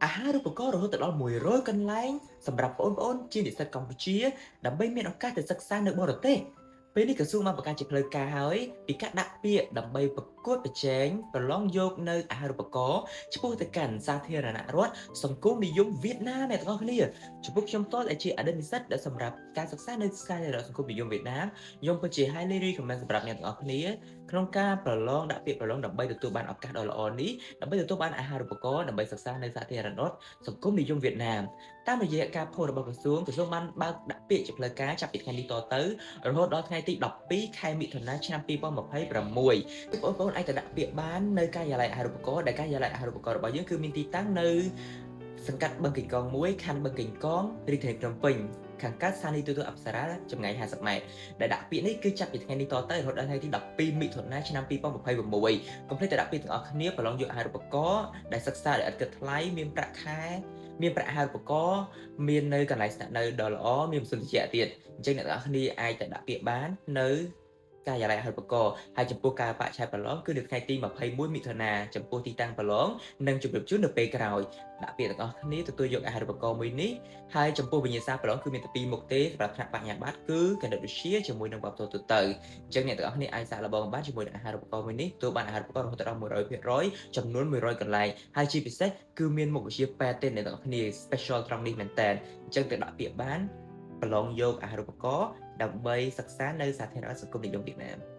អាហារូបករណ៍រហូតដល់100កន្លែងសម្រាប់បងប្អូនជានិស្សិតកម្ពុជាដើម្បីមានឱកាសទៅសិក្សានៅបរទេសពេលនេះក្រសួងបានបង្កើតជាផ្លូវការហើយពីការដាក់ពាក្យដើម្បីប្រកួតប្រជែងប្រឡងយកនៅអាហារូបករណ៍ឆ្ពោះទៅកាន់សាធារណរដ្ឋសង្គមនិយមវៀតណាមអ្នកទាំងអស់គ្នាចំពោះខ្ញុំផ្ទាល់ដែលជាអតីតនិស្សិតដែលសម្រាប់ការសិក្សានៅសាធារណរដ្ឋសង្គមនិយមវៀតណាមខ្ញុំពិតជា highly recommend សម្រាប់អ្នកទាំងអស់គ្នាក្នុងការប្រឡងដាក់ពាក្យប្រឡងដើម្បីទទួលបានឱកាសដ៏ល្អនេះដើម្បីទទួលបានអាហារូបករណ៍ដើម្បីសិក្សានៅសាធារណរដ្ឋសង្គមនិយមវៀតណាមតាមរយៈការផុសរបស់ក្រសួងក្រសួងបានបើកដាក់ពាក្យជាផ្លូវការចាប់ពីថ្ងៃនេះតទៅរហូតដល់ថ្ងៃទី12ខែមិថុនាឆ្នាំ2026បងប្អូនអាចទៅដាក់ពាក្យបាននៅការិយាល័យអាហារូបករណ៍ដែលការិយាល័យអាហារូបករណ៍របស់យើងគឺមានទីតាំងនៅសង្កាត់បឹងកេងកង1ខណ្ឌបឹងកេងកងរាជធានីភ្នំពេញខាងកើតស្ថានីយ៍ទូរទស្សន៍អប្សរាចម្ងាយ50ម៉ែត្រដែលដាក់ពាក្យនេះគឺចាប់ពីថ្ងៃនេះតទៅរហូតដល់ថ្ងៃទី12មិថុនាឆ្នាំ2026កុំភ្លេចទៅដាក់ពាក្យទាំងអស់គ្នាប្រឡងយកអាហារូបករណ៍ដែលសិក្សាដោយឥតគិតថ្លៃមានប្រាក់ខែមានប្រាក់អាហារូបករណ៍មាននៅកន្លែងស្នាក់នៅដ៏ល្អមានម៉ាស៊ីនត្រជាក់ទៀតអញ្ចឹងអ្នកទាំងអស់គ្នាអាចទៅដាក់ពាក្យបាននៅការិយាល័យអាហារូបករណ៍ហើយចំពោះការបរិច្ឆេទប្រឡងគឺនៅថ្ងៃទី21មិថុនាចំពោះទីតាំងប្រឡងនិងជម្រាបជូននៅពេលក្រោយដាក់ពាក្យទាំងអស់គ្នាទទួលយកអាហារូបករណ៍មួយនេះហើយចំពោះវិញ្ញាសាប្រឡងគឺមានតែពីរមុខទេសម្រាប់ថ្នាក់បញ្ញាបត្រគឺគណិតវិទ្យាជាមួយនឹងវប្បធម៌ទូទៅអញ្ចឹងអ្នកទាំងអស់គ្នាអាចសាកល្បងបានជាមួយនឹងអាហារូបករណ៍មួយនេះទទួលបានអាហារូបករណ៍រហូតដល់100%ចំនួន100កន្លែងហើយជាពិសេសគឺមានមុខវិជ្ជាពេទ្យទេអ្នកទាំងអស់គ្នា special ត្រង់នេះមែនតើអញ្ចឹងទៅដាក់ពាក្យបានប្រឡងយកអាហារូបករណ៍ដើម្បីសិក្សានៅសាធារណរដ្ឋសង្គមនិយមវៀតណាម។